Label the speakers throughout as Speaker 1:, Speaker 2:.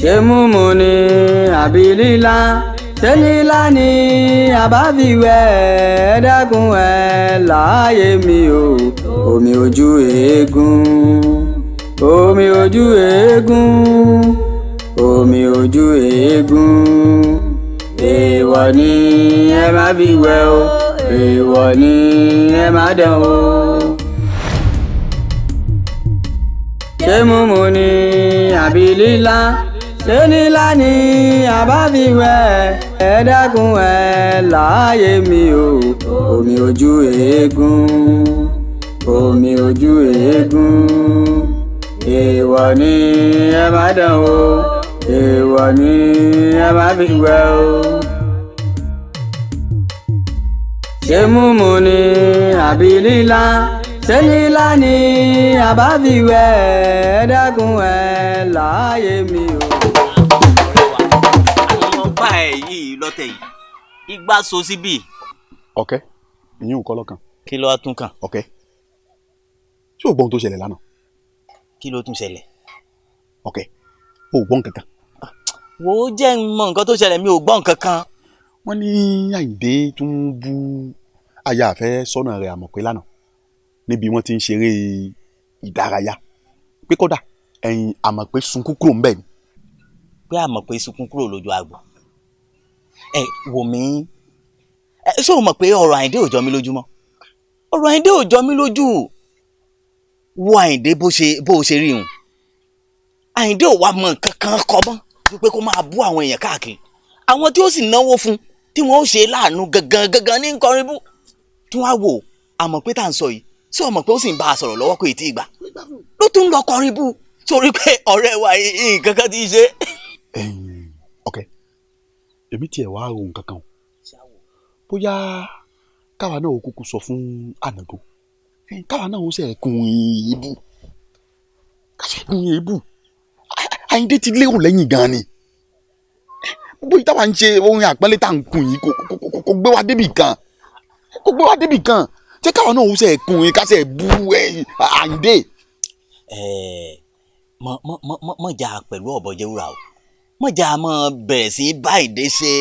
Speaker 1: Ṣé múmu ni àbí lílá? Ṣé lílá ni àbáfiwẹ̀? Ẹ dákun ẹ láàyè mi o. Omi ojú eégún, omi ojú eégún, omi ojú eégún. Èèwọ̀ ni ẹ má fi wẹ̀ o, èèwọ̀ ni ẹ má dán o. Ṣé múmu ni àbí lílá? Ṣé lílá ni àbáfiwẹ̀? Ẹ dákun ẹ láàyè mi o. Omi ojú eégún, omi ojú eégún. Èèwọ̀ ni ẹ má dán o, èèwọ̀ ni ẹ má fi wẹ̀ o. Ṣé múmu ni àbí lílá? Ṣé lílá ni àbáfiwẹ̀? Ẹ dákun ẹ láàyè mi o.
Speaker 2: Àwọn bá ẹ yìí lọ́tẹ̀ yìí igbá so síbí.
Speaker 3: Ọ̀kẹ́, ìyín ò kọ́ lọ́kàn.
Speaker 2: Kí ló wá tún kàn?
Speaker 3: Ọ̀kẹ́, ṣé o gbọ́ ohun tó ṣẹlẹ̀ lánàá?
Speaker 2: Kí ló tún ṣẹlẹ̀?
Speaker 3: Ọ̀kẹ́, o ò gbọ́ nǹkan kan.
Speaker 2: Wo jẹ́ ń mọ nǹkan tó ṣẹlẹ̀, mi ò gbọ́ nǹkan kan.
Speaker 3: Wọ́n ní Àyìndé tún bú aya àfẹ́ sọ́nà rẹ̀ àmọ̀ pé lánàá níbi wọ́n ti ń ṣeré ìdárayá pé kódà ẹ̀yìn àmọ̀ pé sunkún kúrò ńbẹ̀ ni.
Speaker 2: Pé àmọ̀ pé sunkún kúrò lójú àgbò. Ẹ wò mí, ẹ ṣé o mọ̀ pé ọ̀rọ̀ Àyìndé ò jọ mí lójú mọ́? Ọ̀rọ̀ Àyìndé ò jọ mí lójú. Wo Àyìndé bó ṣe rí hun. Àyìndé ò wá mọ nǹkan kan kọ mọ́ ju pé kó máa bú àwọn èèyàn káàkiri. Àwọn tí ó sì náwó fún tí wọ́n ó ṣe láàánú gangan gangan ní nkọrin bú. Tí wọ́n á wò àmọ̀ pé tá à ń sọ yìí, ṣé o mọ̀ pé ó sì ń bá a sọ̀rọ̀ lọ́wọ́ kò tí ì gbà ló tún lọ kọrin bú torí pé ọ̀rẹ́ wa nǹkan kan ti ṣe.
Speaker 3: Ọ̀kẹ́, èmi tiẹ̀ wá ro nǹkan kan o, bóyá káwa náà ó kúkú sọ fún Ànàgó, káwa náà ó ṣẹ̀kùn èébú, ká ṣẹ̀kùn èébú. Àyìndé ti lérò lẹ́yìn gan ni, gbogbo yìí táwa ń ṣe orin àpọ́nlé tá à ń kun yìí kò gbé wa débì kan, kò gbé wa débì kan. Ṣé káwa náà ó ṣẹ̀kùn yìí ká ṣẹ̀ bú Àyìndé.
Speaker 2: Mọ jà pẹ̀lú ọ̀bọ̀jẹ̀wúrà o, mọ jà mọ bẹ̀rẹ̀ sí báyìí ṣe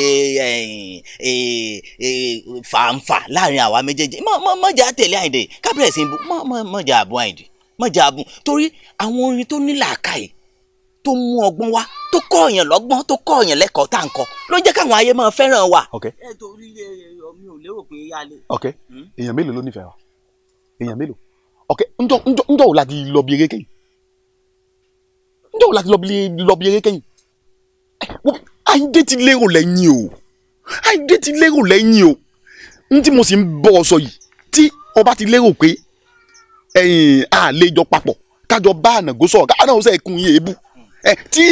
Speaker 2: fàǹfà láàrin àwa méjèèjì. Mọ jà tẹ̀lé Àyìndé ká bẹ̀rẹ̀ sí mọ jà bú Àyìndé, mọ jà bú torí àwọn orin tó ní làákàyè tó mú ọgbọ́n wá, tó kọ́ ọ̀yàn lọ́gbọ́n, tó kọ́ ọ̀yàn lẹ́kọ̀ọ́ tá à ń kọ́ ló jẹ́ káwọn ayé máa fẹ́ràn wa.
Speaker 3: Ok.
Speaker 2: Ẹ torí mi ò lérò pé a lè.
Speaker 3: Ok, èèyàn mélòó ló nífẹ̀ẹ́ wa? Èèyàn mélòó? Ok, ńjọ́ wo la ti lọ bí eré kẹ́yìn? Ńjọ́ wo la ti lọ bí eré kẹ́yìn? Àyìndé ti lérò lẹ́yìn o, Àyìndé ti lérò lẹ́yìn o. N tí mo sì ń bọ̀ ọ sọ yìí, tí ọba ti lérò pé ẹ̀yìn àlejò papọ̀ kájọ bá Ànàgó sọ̀rọ̀ káwọn náà ó sẹ̀ kun yé ebú tí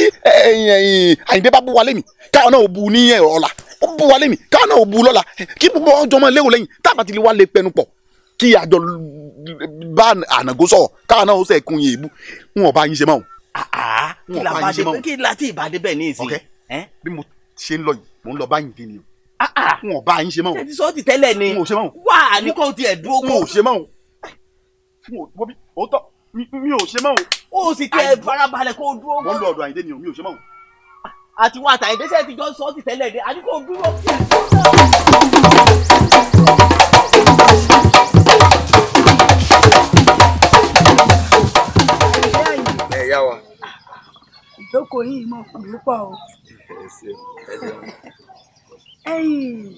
Speaker 3: Àyìndé bá bú wa lẹ́mìí káwọn náà ó bu ní ọ̀la, ó bú wa lẹ́mìí káwọn náà ó bu lọ́la, kí gbogbo ọjọ́ máa lérò lẹ́yìn tá a bá ti lè wá lè pẹnu pọ̀ kí àjọ bá Ànàgó sọ̀rọ̀ káwọn náà ó sẹ̀ kun yé ebú. N ò bá yín ṣe mọ́ o.
Speaker 2: Kí la bá dé, kí la tí ìbàdí bẹ́ẹ̀ ní ìsìn.
Speaker 3: Bí mo ṣe ń lọ yìí, mò ń lọ bá Àyìndé ni o. N ò bá yín ṣe mọ́ o.
Speaker 2: Ṣé ti sọ ti tẹ́lẹ̀ ni?
Speaker 3: N ò ṣe mọ́ o.
Speaker 2: Wà á ní kó tiẹ̀ dúró.
Speaker 3: N ò ṣe mọ́ o. Òótọ́ mi ò ṣe mọ́ o.
Speaker 2: Ó sì tẹ farabalẹ̀ kó dúró.
Speaker 3: Mo ń lọ ọ̀dọ̀ Àyìndé ni o, mi ò ṣe mọ́ o.
Speaker 2: Àti wọn àtàyìndé ṣe ti jọ sọ ti tẹ́lẹ̀ ni, àní kó dúró.
Speaker 4: Ẹ yá wa.
Speaker 5: Ìjókòó yìí mọ̀ fún mi pọ̀ o. Ẹ̀yin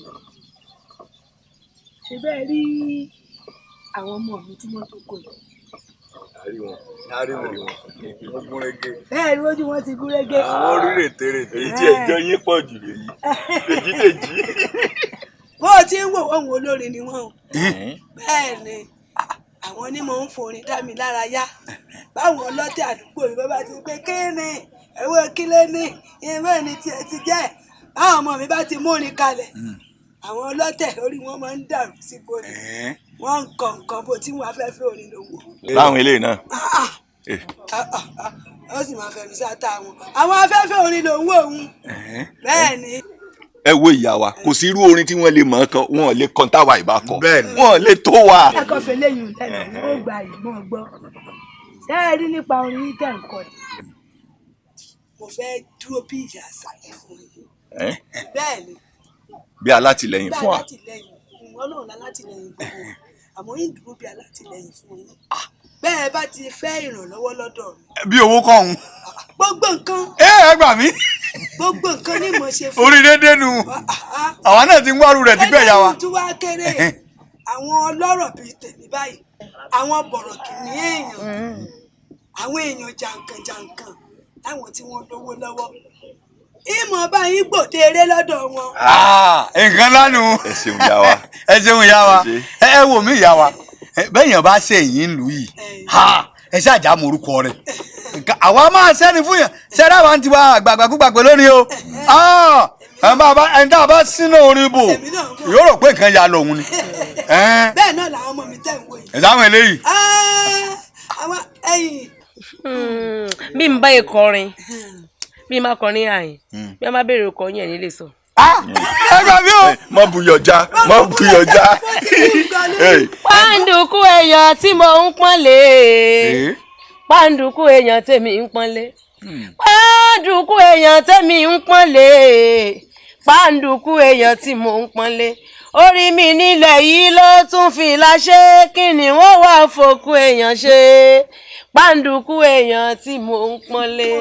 Speaker 5: ṣe bẹ́ẹ̀ rí àwọn ọmọ mi tí wọ́n tó kọ yìí.
Speaker 4: Àrí wọn, wọ́n gún régé.
Speaker 5: Bẹ́ẹ̀ ni ojú wọn ti gún régé.
Speaker 4: Àwọn rí rètérètè.
Speaker 6: Èyí tí ẹjọ́ yín pọ̀ jù lèyí, tèjítèjì.
Speaker 5: Bó o ti ń wò wọ́n, olórin ni wọ́n o. Bẹ́ẹ̀ ni àwọn onímọ̀ ń forin dá mi lára yá. Báwọn ọlọ́tẹ̀ àdúgbò mi bá ti pé kí ni ẹ̀wọ̀n kílé ní ìwé ni tiẹ̀ ti jẹ́. Báwọn ọmọ mi bá ti múrin kalẹ̀, àwọn ọlọ́tẹ̀ orí wọn máa ń dàrú síbò ni. Wọ́n ń kọ nǹkan bó tí wọ́n fẹ́ fẹ́ orin lówó.
Speaker 6: Láwọn eléyìí náà.
Speaker 5: Ó sì máa fẹnu sáta wọn. Àwọn afẹ́fẹ́ orin ló ń wò ó. Bẹ́ẹ̀ ni.
Speaker 6: Ẹ wo ìyá wa, kò sí irú orin tí wọ́n lè mọ̀ ọ́ kọ, wọn ò lè kọ́ táwa ìbá kọ, wọn ò lè tó wa.
Speaker 5: Ẹ kọ́ fẹ́ lẹ́yìn lẹ́nu, ó gba ìmọ̀ gbọ́. Ṣé ẹ rí nípa orin yìí tẹ̀ ń kọ ni? Mo fẹ́ dúró bí ìyá àṣàlẹ̀ fún yín. Bẹ́ẹ̀ ni.
Speaker 6: Bí alátìlẹ́yìn fún wa.
Speaker 5: Bí alátìlẹ́yìn, Ọlọ́run alátìlẹ́yìn gbogbo, àmọ́ yín dúró bí alátìlẹ́yìn fún yín. Bẹ́ẹ̀ bá ti fẹ́ ìrànlọ́wọ́ lọ́dọ̀ mi.
Speaker 7: Bí owó kọ́ òun.
Speaker 5: Gbogbo nǹkan.
Speaker 7: Ẹ gbà mí.
Speaker 5: Gbogbo nǹkan ni mo ṣe fún.
Speaker 7: Orí dédé nu. Àwa náà ti ń wárú rẹ̀ tipẹ́ ìyá wa.
Speaker 5: Ẹlẹ́yìn tí wàá kéré, àwọn ọlọ́rọ̀ bíi tèmi báyìí, àwọn bọ̀rọ̀kìnní èèyàn, àwọn èèyàn jàǹkànjàǹkàn láwọn tí wọ́n lówó lọ́wọ́, ìmọ̀ báyìí gbòde eré lọ́dọ̀ wọn.
Speaker 7: Nǹkan lánàá.
Speaker 6: Ẹ ṣeun ìyá wa.
Speaker 7: Ẹ ṣeun ìyá wa. Ẹ wò mí ìyá wa, bẹ́ẹ̀ yẹn bá ṣe èyí ń lù yìí, ẹ ṣáàjà mọ orúkọ rẹ̀. Àwa máa ṣẹ́ni fún yàn ṣẹ́ra wa ń tiwa àgbàgbàkúgbàgbé lónìí o. Ẹni tá a bá sínú orin bò yóò rò pé nǹkan ya lòun ni.
Speaker 5: Bẹ́ẹ̀ náà làwọn ọmọ mi tẹ̀ ń wò yìí.
Speaker 7: Ẹ sáwọn eléyìí.
Speaker 5: Àwọn ẹ̀yìn.
Speaker 8: Bí n bá yẹ kọrin, bí n bá kọrin àyìn, bí n bá béèrè ọkọ yẹn nílé sọ.
Speaker 7: Ẹ gbà mí o.
Speaker 6: Má buyọ̀ já, má buyọ̀ já.
Speaker 8: Pàǹdùkú èèyàn tí mo ń pọ́nlé, pàǹdùkú èèyàn tèmi ń pọ́nlé, pàǹdùkú èèyàn tèmi ń pọ́nlé, pàǹdùkú èèyàn tí mo ń pọ́nlé. Orí mi nílẹ̀ yìí ló tún fi láṣẹ, kí ni wọ́n wá fòkú èèyàn ṣe, pàǹdùkú èèyàn tí mo ń pọ́nlé.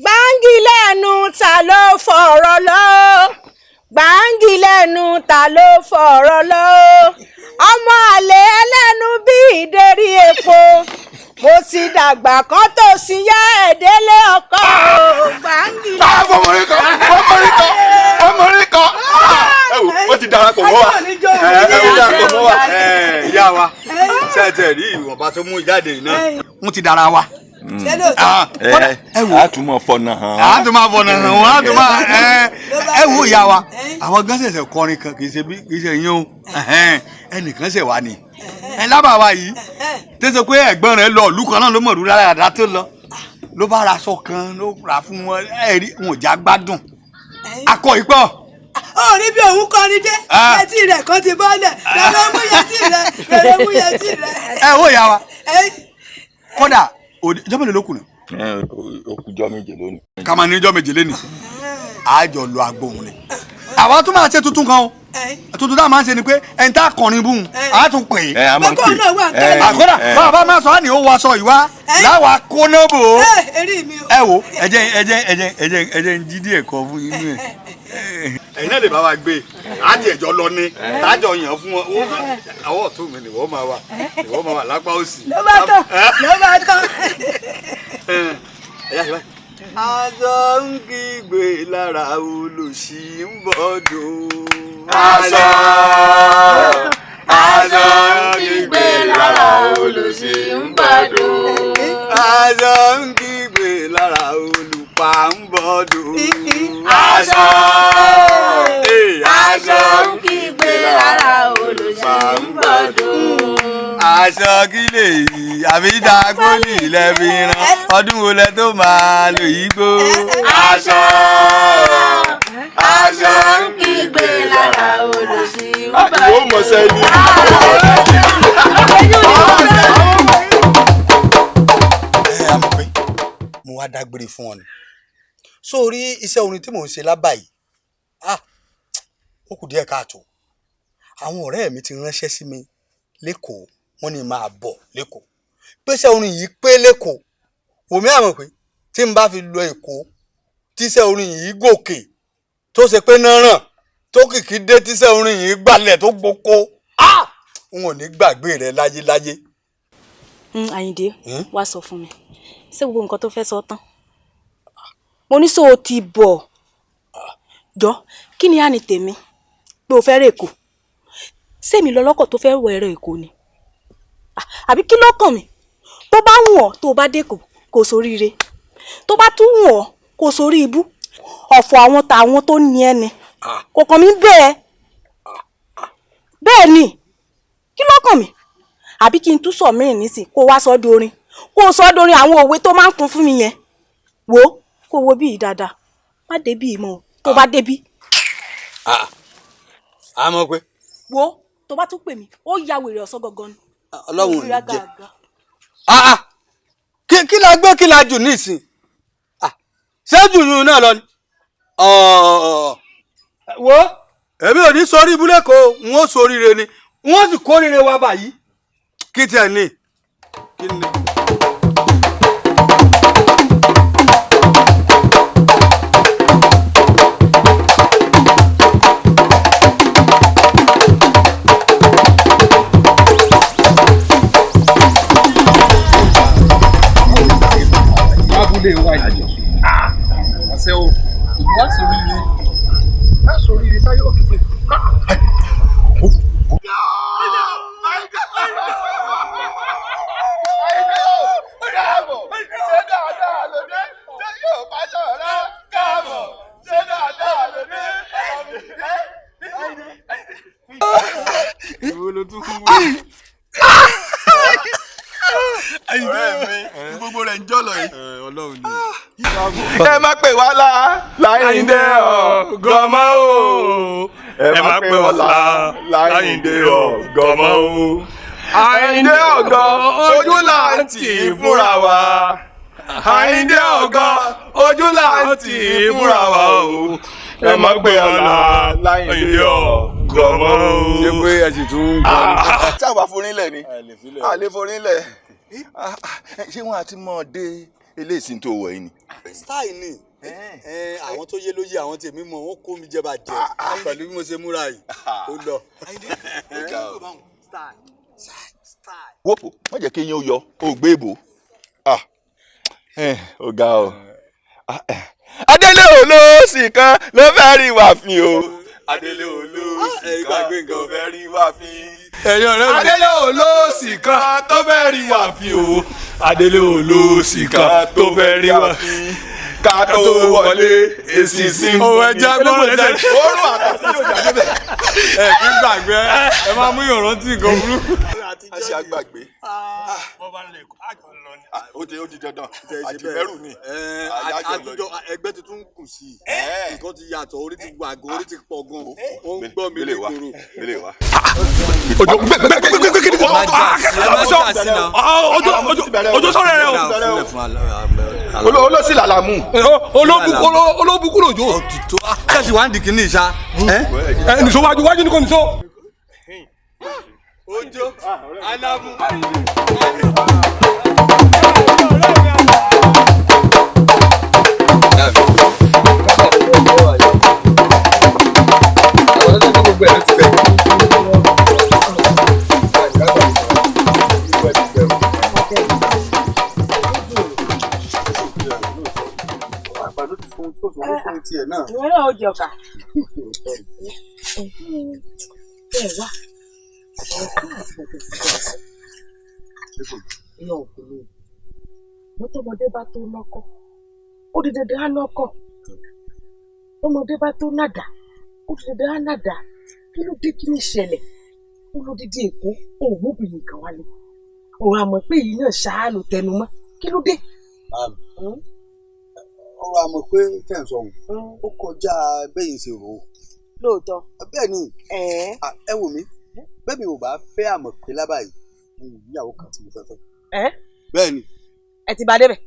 Speaker 9: Gbáǹgì lẹ́nu ta ló fọ̀rọ̀ lọ, gbáǹgì lẹ́nu ta ló fọ̀rọ̀ lọ, ọmọ àlè ẹlẹ́nu bí ìdérí epo, mo ti dàgbà kan tó sì yá ẹ̀dẹ́lé ọkọ gbáǹgì lẹ́nu.
Speaker 6: Ọmọrin kan, ọmọrin kan, ọmọrin kan, ẹ wò ó ti darapọ̀ mọ́ wa, ẹ ó darapọ̀ mọ́ wa.
Speaker 7: Ìyá wa, ṣe ẹ tẹ̀ rí ìwọ̀nba tó mú jáde yìí náà, ń ti dára wa.
Speaker 6: Ẹ wò á tún máa fọ̀nà hàn.
Speaker 7: Á tún máa fọ̀nà hàn wọ́n, á tún máa. Ẹ wò ìyá wa, àwọn gan ṣẹ̀ṣẹ̀ kọrin kan, kì í ṣe bí kì í ṣe yín o, ẹnìkan ṣẹ̀ wá ni ẹ lábàá wa yìí tẹ́sẹ̀ pé ẹ̀gbọ́n rẹ̀ lọ ìlú kan náà ló mọ̀rú rárá tó lọ, ló bá ra aṣọ kan ló rà fún wọn, ẹ rí wọn ò já gbádùn akọ ìpọ̀.
Speaker 5: Ó rí bí òun kọrin dé, yẹtí rẹ̀ kan ti bọ́lẹ̀, bẹ̀rẹ̀ mú yẹtí rẹ̀, bẹ̀rẹ̀ mú yẹtí rẹ̀.
Speaker 7: Ẹ wò ìyá wa, kódà ìjọba mélòó ló kù náà.
Speaker 6: Okùjọ méje lónìí.
Speaker 7: Ká máa ní ìjọ méje lónìí, àjọ lo agbóhùn ni. Àwa tún máa ṣe tuntun kan o, tuntun tá a máa ń ṣe ni pé ẹni tá a kọrin bùn á tún pè é. Àkọ́dà bàbá máa sọ á ní ó wọ aṣọ ìwá láwa kóná bò ó. Ẹ wo ẹ jẹ́ ẹ jẹ́ ẹ jẹ́ ẹ jẹ́ ẹ jẹ́ ń jí díẹ̀ kọ fún inú ẹ̀. Ẹ̀yin náà lè bá wa gbé e, àti ẹ̀jọ́ lọ ní tájọ yàn fún wọn, ọwọ́ ọ̀tún mi ni wọ́n máa wà, ni wọ́n máa wà lápá òsì.
Speaker 5: Ló bá tán, ló bá tán.
Speaker 7: Aṣọ ń kígbe lára olùsí ń bọ̀dọ̀.
Speaker 6: Aṣọ ń kígbe lára olùsí ń bọ̀dọ̀.
Speaker 7: Aṣọ ń kígbe lára olùpa ń bọ̀dọ̀.
Speaker 9: Aṣọ ń kígbe lára olùsí ń bọ̀dọ̀.
Speaker 7: Aṣọ kí lè yí àbí dàgbóni ilẹ̀ fi ràn, ọdún wo lẹ tó máa lò yí gbó.
Speaker 9: Aṣọ ń kígbe lára olùsí ń bọ̀dọ̀.
Speaker 6: Ìwọ mọ̀ sẹ́ni.
Speaker 7: Ẹ á mọ̀ pé mo wá dágbére fún ọ ni sórí iṣẹ́ orin tí mò ń ṣe lábàá yìí, ó kù díẹ̀ káàtó. Àwọn ọ̀rẹ́ mi ti ránṣẹ́ sí mi lẹ́kọ̀ọ́, wọ́n ní máa bọ̀ lẹ́kọ̀ọ́, pèsè orin yìí pé lẹ́kọ̀ọ́. Wòmí àmọ̀ pé tí n bá fi lọ Èkó, tíṣẹ́ orin yìí gòkè tó ṣe pé náà ràn tó kìkì dé, tíṣẹ́ orin yìí gbalẹ̀ tó gboko, n ò ní gbàgbé rẹ láyéláyé.
Speaker 10: Àyìndé, wá sọ fún mi, ṣé gbogbo nǹkan tó fẹ́ sọ tán? Mo ní sọ o ti bọ̀ jọ, kí ni á ní tèmi pé o fẹ́ rè kó? Sẹ́mi lọ́lọ́kọ̀ tó fẹ́ wọ ẹ̀rọ Èkó ni àbí kí ló kàn mí? Tó bá wù ọ́ tó bá dẹ́kọ̀ kò sóríire, tó bá tún wù ọ́ kò sórí ibú, ọ̀fọ̀ àwọn tàwọn tó ní ẹni kò kàn mí bẹ́ẹ̀. Bẹ́ẹ̀ ni, kí ló kàn mí? Àbí kí n tún sọ míì nísìn kó wá sọ dorin, kó sọ dorin àwọn òwe tó máa ń kún fún mi yẹn. Wo kó wo bíi dáadáa, má débí mọ́ o, tó bá débí.
Speaker 7: Àmọ́ pé.
Speaker 10: Wo tó bá tún pè mí, ó ya wèrè ọ̀sán gangan ni.
Speaker 1: Ọlọ́run ò ní jẹ́. Kí la gbé kí la jù nísìn?
Speaker 7: Ṣé jù yún náà lọ ni? Wo èmi ò ní sórí ibúlé kó n ó sóríire ni n ó sì kórìíre wa báyìí kí tiẹ̀ ní. Kí ni?
Speaker 11: Lábúlé wa yìí àṣẹ o, ìlú àsoríire àsoríire táyọ̀ òkìtì.
Speaker 6: Ọ̀rẹ́ mi, gbogbo rẹ̀ ń jọ̀lọ̀ yìí. Ẹ má pè wá lá Láyìndé ọ̀gọ́mọ́ o. Ẹ má pè wá lá Láyìndé ọ̀gọ́mọ́ o. Àyìndé ọ̀gọ́ ojú là ń tì í fúnra wa. Àyìndé ọ̀gọ́ ojú là ń tì í fúnra wa o. Ẹ má pè wá lá Láyìndé ọ̀gọ́mọ́ o.
Speaker 4: Ṣé pé ẹ sì tún ń gbọ́?
Speaker 6: Ṣáwa forílẹ̀ ni, àlè forílẹ̀. Ṣé wọn àti mọ̀ dé eléyìí tó wọ̀ yìí ni?
Speaker 7: Style ni àwọn tó yé ló yé, àwọn tèmi mọ̀, wọ́n kó mi jẹ bàjẹ́ pẹ̀lú bí mo ṣe múra yìí ó lọ.
Speaker 6: Wọ́pọ̀ má jẹ́ kí eyín ó yọ, ó gbé ìbò. Ó ga o. Adélé olóòsì kan ló fẹ́ rí wà fín o. Adélé olóòsì kan ló fẹ́ rí wà fín.
Speaker 11: Ẹ̀yin ọ̀rẹ́ mi. Adélé olóòsì kan tó fẹ́ rí wà fín o. Adélé olóòsì kan tó fẹ́ rí wà fín.
Speaker 6: Ká tó wọlé èsì sí.
Speaker 11: Òwò ẹja gbọ́dọ̀ jẹ́.
Speaker 6: Oorun àtàsí yóò jáde bẹ́ẹ̀.
Speaker 11: Ẹ kí n gbàgbé ẹ máa mú ìrántí nǹkan burúkú.
Speaker 6: A ṣe àgbàgbé. Ó ti dandan. Àdìmẹ́rù ni.
Speaker 7: Àtijọ́ ẹgbẹ́ tuntun kù sí i. Nǹkan ti yàtọ̀, orí ti gbàgbọ́, orí ti pọ̀ gan. Ó ń gbọ́ mi nígboro.
Speaker 11: Ojo gbẹgbẹgbẹgbẹ ojo sọ̀rọ̀ rẹ o.
Speaker 6: Olóòsì làlámù.
Speaker 11: Olóbùkún lòjó.
Speaker 7: Ṣẹ́ẹ̀sì wá ń di kínní ìṣá.
Speaker 11: Ẹ nìṣó wájú wájú ni kò nìṣó.
Speaker 7: Ojo alamu.
Speaker 9: Ìwọ náà ó jẹ ọkà. Ẹ wá ọ̀rọ̀ kan àti gbogbo ìgbà sọ. Ìyá òkú mi. Mọ́tọ́mọdé bá tó lọ́kọ. Ó di dandan á lọ́kọ. Ọmọdé bá tó nàdà. Ó di dandan á nàdà. Kí ló dé, kí ní ìṣẹ̀lẹ̀? Ó ló dídí Èkó, òun mọ́bìnrin kan wálé. Òun àmọ̀ pé èyí náà ṣáá ló tẹnu mọ́. Kí ló dé?
Speaker 7: Ọ̀rọ̀ àmọ̀ pé tẹ̀ ń sọ òun ó kọjá bẹ́yìn ṣe rò ó.
Speaker 9: Lóòótọ́.
Speaker 7: Bẹ́ẹ̀ ni, ẹ wò mí, bẹ́ẹ̀ mi ò bá fẹ́ àmọ̀ pé lábàáyé, mo ò níyàwó kan tí mo fẹ́ fẹ́. Bẹ́ẹ̀ ni.
Speaker 9: Ẹ ti bá a débẹ̀.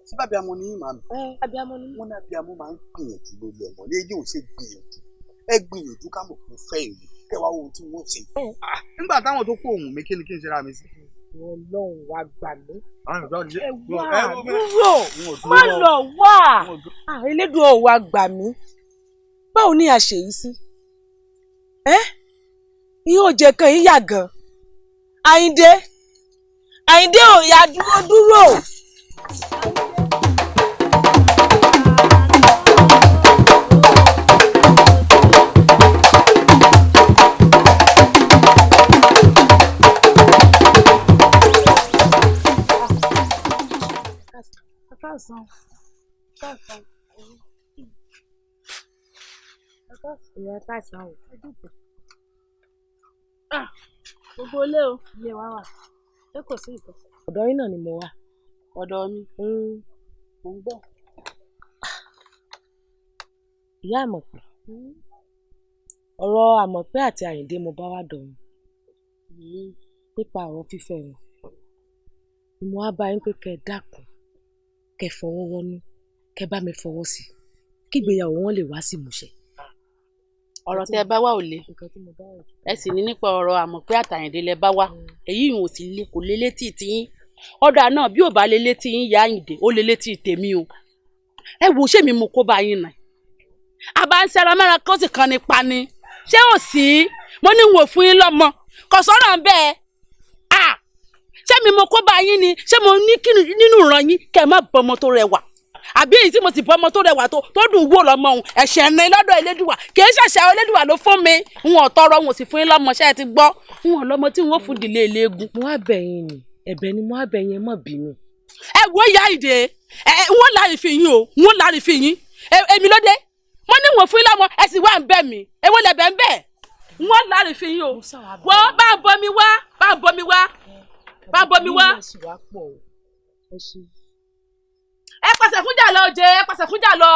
Speaker 7: Ṣé bàbá amọ ní màmí?
Speaker 9: Abiyamọ ni.
Speaker 7: Wọ́n ní abiyamọ máa ń gbìyànjú lórí ọmọ ní èyí ò ṣe gbìyànjú. Ẹ gbìyànjú ká mọ̀ kó fẹ́ èmi kẹwàá ohun tí wọ́n ṣe. Nígbà táwọn tó kó ohun mi kí ni kí n ṣe ra mi sí.
Speaker 9: Ọlọ́run wa gbà mí. Ẹ wá dúró, má lọ wá. Elédùn ò wa gbà mí. Báwo ni a ṣe yìí sí? Ìyóò jẹ kan yìí yà gan. Àyìndé, Àyìndé ò yà dúró dúró.
Speaker 12: Gbogbo ilé o, ilé wa wà. Ṣé kò sí nǹkan?
Speaker 8: Ọ̀dọ̀ yín náà ni mo wà.
Speaker 12: Ọ̀dọ̀ mi. Mo ń gbọ́.
Speaker 8: Ìyá Àmọ̀pé, ọ̀rọ̀ Àmọ̀pé àti Àyìndé mo bá wá dọ̀run nípa ọ̀rọ̀ fífẹ́ wọn. Ni mo wá bá yín pé kẹ́ ẹ dákun, kẹ́ ẹ fọwọ́ wọnú,
Speaker 12: Kẹ́ bá mi fọwọ́ sí kí ìgbéyàwó wọn lè wá sí ìmúṣẹ.
Speaker 13: Ọ̀rọ̀ tẹ́ ẹ bá wà ò le, ẹ sì ní nípa ọ̀rọ̀ Àmọ̀pé àtàyìndé lẹ bá wá, èyí ò sì le, kò lé létí tiyín. Ọ̀dà náà bí ò bá lé létí yín yá Àyìndé, ó lé létí tèmi o. Ẹ wo, ṣé mi mo kó bá yín nà? Àbá ń ṣẹra mẹ́ra kó sì kan ní pa ni. Ṣé ò sí? Mo ní n ò fún yín lọ́mọ, kò sọ̀rọ̀ ń bẹ́ẹ̀. À ṣé mi mo kó bá yín ni? Ṣé mo ní kí nínú ìran yín kẹ́ ẹ má bọmọ tó rẹwà? Àbí èyí tí mo sì bọmọ tó rẹwà tó dùn wò lọmọ òun, ẹ̀ṣẹ̀ ní lọ́dọ̀ Elédùwà, kì í ṣẹ̀ṣẹ̀ Elédùwà ló fún mi. N ò tọrọ, n ò sì fún yín lọ́mọ. Ṣé ẹ ti gbọ́? N ò lọ́mọ tí n ò fún ìdílé eléégún.
Speaker 12: Mo wá bẹ̀ yín ni, ẹ̀bẹ̀ ni mo wá bẹ̀ yín, ẹ má bínú.
Speaker 13: Ẹ wo ìyá Àyìndé, ẹ wọ́n láàrin fi yín o, wọ́n láàrin fi yín. Èmi ló dé, mo ní wọ́n fún yín lọ́mọ, ẹ sì wá ń bẹ̀ mí. Èwo lẹ̀bẹ̀ ń bẹ̀? Wọ́n láàrin fi yín o. Wọ́n bá ń bomi wá, bá ń bomi wá, bá ń bomi wá. Ẹ pàṣẹ fúnjà lọ jẹ, ẹ pàṣẹ fúnjà lọ.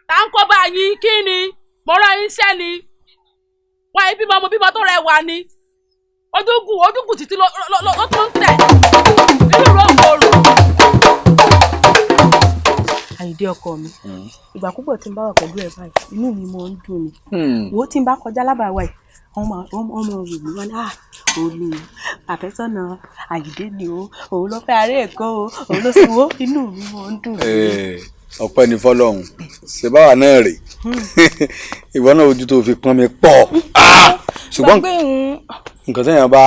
Speaker 13: Tá ń kó bá yín kí ni? Mo rán yín iṣẹ́ ni. Wọ́n yìí bímọ, mo bímọ tó rẹwà ni. Ojúgùn ojúgùn títí ló tún ń tẹ̀. Inú ìró ògbòrò.
Speaker 10: Àyìndé ọkọ mi, ìgbà púpọ̀ tí n bá wà pẹ̀lú ẹ̀ báyìí, inú mi mọ̀ ń dùn ni. Wo tí n bá kọjá lábàáwá yìí, ọmọ wò mí wọn ní à òun ni àfẹ́sọ́nà Àyìndé ni o, òun ló fẹ́ aré Èkó o, òun ló sanwó, inú mi mọ̀ ń dùn ni.
Speaker 4: Ọpẹ́ ni fọ́lọ́run, ṣe báwa náà rè ìwọ náà, ojú tó fi pọ́n mi pọ̀, ṣùgbọ́n nǹkan téèyàn bá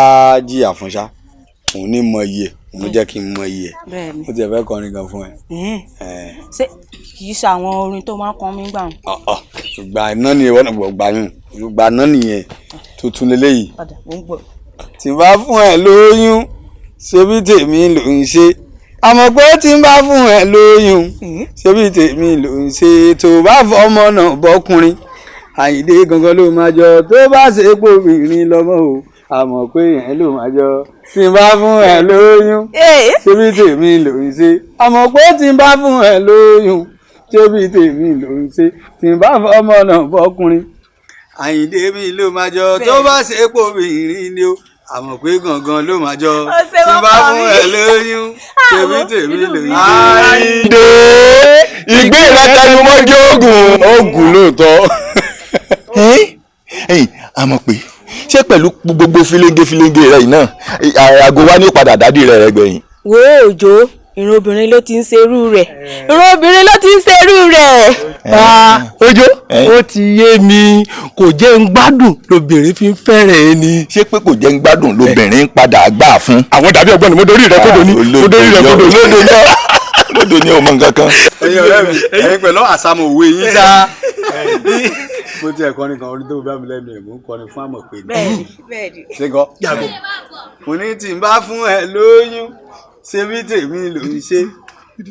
Speaker 4: jìyà fún ṣá, òun ní mọ iye, òun jẹ́ kí n mọ iye. Mo ti fẹ́ kọrin gan fún ẹ.
Speaker 10: Ṣé kì í ṣe àwọn orin tó máa ń kọ mí gbà wọn?
Speaker 4: Ìgbà náà ni ìwọ náà gbà yún, ìgbà náà nìyẹn, tuntun leléyìí. Tí n bá fún ẹ lóyún, ṣé bí tèmi ló ń ṣe? Àmọ́ pé tí n bá fún ẹ lóyún, ṣé bí tèmi ló ń ṣe? Tó bá fọmọ náà bọ́kùnrin, Àyìndé gangan ló máa jọ. Tó bá ṣe pòbìnrin lọ́mọ o, àmọ́ pé yẹn ló máa jọ. Tí n bá fún ẹ lóyún, ṣé bí tèmi ló ń ṣe? Àmọ́ pé tí n bá fún ẹ lóyún, ṣé bí tèmi ló ń ṣe? Tí n bá fọmọ náà bọ́kùnrin, Àyìndé mi ló máa jọ. Tó bá ṣe pòbìnrin ni o, àmọ́ pé gangan ló máa jọ. Tí n bá fún ẹ lóyún, ṣé bí tèmi ló ń ṣe.
Speaker 6: Àyìndé, ìgbín rẹ tẹnu mọ́jú oògùn.
Speaker 4: Oògùn lóòótọ́.
Speaker 3: Ẹ̀yin àmọ̀ pé ṣé pẹ̀lú gbogbo fílẹ́ńgé fílẹ́ńgé rẹ yìí náà, àgọ́ wa ní padà dádì rẹ rẹ gbẹ̀yìn.
Speaker 10: Wo Òjó, ìran obìnrin ló ti ń ṣerú rẹ̀, ìran obìnrin ló ti ń ṣerú rẹ̀.
Speaker 11: Òjó, ó ti yé mi, kò jẹ́ ń gbádùn lobìnrin fi ń fẹ́rẹ̀ ẹ ni.
Speaker 3: Ṣé pé kò jẹ́ ń gbádùn lobìnrin ń padà gbà fún.
Speaker 6: Àwọn dàbí ọgbọ́n ni mo dorí rẹ kódò ní, mo dorí rẹ kódò ní.
Speaker 3: Lódò ní ọmọ nǹkan kan.
Speaker 4: Ẹ̀yin ọ̀rẹ́ mi, ẹ̀yin pẹ̀lú àsámọ̀ òwe yín sá. Mo ti ẹ̀ kọrin kan, orin tó bá mi lẹ́nu ẹ̀, mò ń kọrin fún Àmọ̀pé ni.
Speaker 10: Bẹ́ẹ̀ni, bẹ́ẹ̀ni.
Speaker 4: Ṣé kọ́? Yàgò. Mo ní tí n bá fún ẹ lóyún, ṣé bí tèmi ló ń ṣe?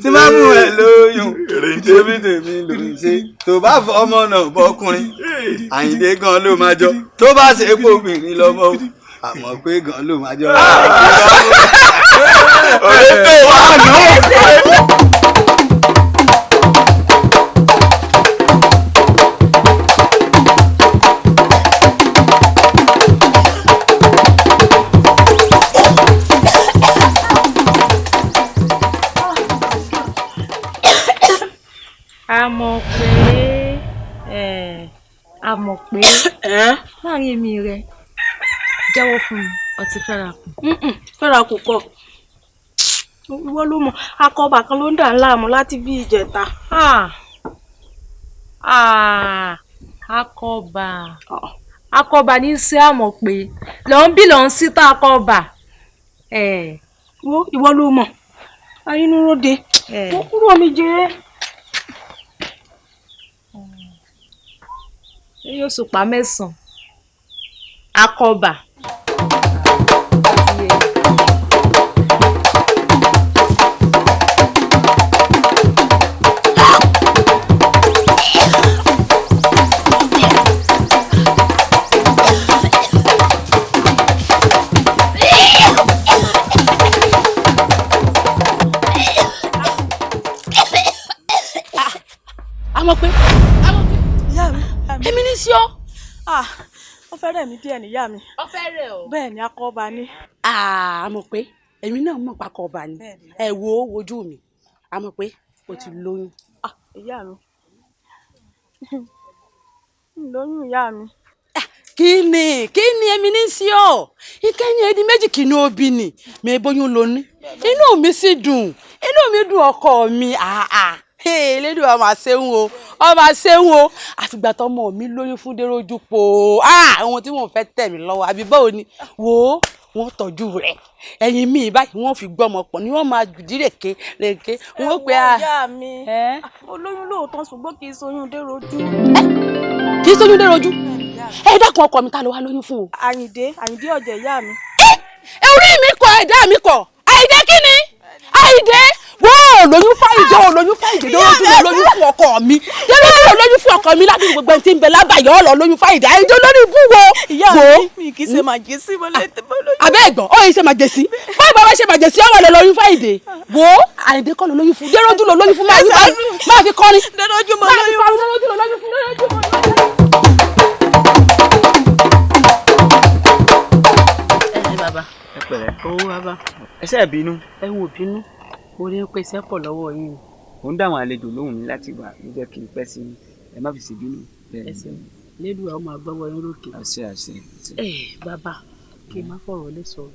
Speaker 4: Tí n bá fún ẹ lóyún, ṣé bí tèmi ló ń ṣe? Tó bá fọ ọmọ náà bọ́kùnrin, Àyìndé gan ló máa jọ. Tó bá ṣe pé obìnrin lọ́mọ, àmọ́ pé gan ló máa jọ.
Speaker 6: Ọ̀rẹ́ tó wà nù.
Speaker 14: A mọ̀ pé a mọ̀ pé láàrin èmi rẹ, jẹ́wọ́ fún mi, ọtí fẹ́ra kù.
Speaker 10: Fẹ́ra kù kọ́, ìwọ ló mọ̀, akọba kan ló ń dà láàmú láti bí ìjẹta.
Speaker 14: Akọba akọba ní sí àmọ̀ pé lọ́n bí lọ́n sí tá akọba.
Speaker 10: Wo ìwọ ló mọ̀, ayínúróde mo kúrò mi jẹ́.
Speaker 14: Yóò sùpà mẹ́sàn-án akọba.
Speaker 13: Àmọ̀ pé èmi ní sí ọ.
Speaker 10: Ó fẹ́ rẹ̀ mí díẹ̀ níyà mi.
Speaker 13: Ó fẹ́ rẹ̀ o.
Speaker 10: Bẹ́ẹ̀ ni, akọba ni.
Speaker 13: Àmọ̀ pé èmi náà mọ̀ pakọba ni. Ẹ wo ojú mi, àmọ̀ pé o ti lóyún.
Speaker 10: Ìyá mi, ń lóyún ìyá mi.
Speaker 13: Kí ni kí ni èmi ní sí ọ ìkẹyìn ẹni méjì kì ní obì ni mi bóyún lóní, inú mi sì dùn, inú mi dùn ọkọ mi. Àà, elédùn ọmọ àṣẹhùn o, ọmọ àṣẹhùn o. Àfìgbà tọmọ mi lóyún fún Dérójú po, ohun tí mò ń fẹ́ tẹ̀ mí lọ́wọ́ àbí báwo ni? Wò ó, wọ́n tọ́jú rẹ̀ ẹ̀yìn mi báyìí, wọ́n fi gbọ́mọ pọ̀ ni wọ́n máa jùdí rèké rèké wọ́n pe
Speaker 10: a. Ìyá mi, olóyún lóòótọ́, ṣùgbọ́n kì í ṣoyún Dérójú.
Speaker 13: Kì í ṣoyún Dérójú? Ẹ dákun ọkọ mi, ta ló wá lóyún fún o?
Speaker 10: Àyìndé, Àyìndé ọ̀jẹ̀ ìyá mi.
Speaker 13: Ẹ orí mi kọ, ẹ̀dá mi kọ. Àyìndé kí ni? Àyìndé wọ́n ò lóyún fáyìndé, ò lóyún fáyìndé. Dérójú ló lóyún fún ọkọ mi. Dérójú ló lóyún fún ọkọ mi. Ládùúgbò gbogbo ẹni tí ń bẹ lábàyọ̀ ọ̀lọ́ lóyún fáyìndé. Àyìndé lórí ibú wo.
Speaker 10: Ìyá mi, kì í ṣe màjèsí mo lè tẹ́ bọ́ lóyún.
Speaker 13: Àbẹ́ ẹ̀gbọ́n ó yìí ṣe màjèsí báyìí, bàbá ṣe màjèsí ọ̀rọ̀ lọ lóyún fáyìndé. Wo, Àyìndé kọ́ ló lóyún fún, Dérójú ló lóyún fún. Máa fi kọrin.
Speaker 10: Dérójú mo lóyún
Speaker 13: fún. Dérójú ló lóyún fún. Dérójú mo lóyún. Ẹ bàbá.
Speaker 15: Ẹ pẹ̀lẹ́.
Speaker 13: Owó bàbá.
Speaker 15: Ẹ ṣe bínú.
Speaker 13: Ẹ wò bínú, mo rí pé iṣẹ́ pọ̀ lọ́wọ́ yín.
Speaker 15: Ò ń dáwọn àlejò lóhùn ní láti wà ló jẹ́ kí n pẹ́ sí i, ẹ má fi sí bínú.
Speaker 13: Ẹ ṣeun, lédùá ó máa gbọ́wọ́ yín lókè.
Speaker 15: Àṣẹ, àṣẹ.
Speaker 13: Ẹ bàbá, kí n má fọ̀rọ̀ lé sọ̀rọ̀,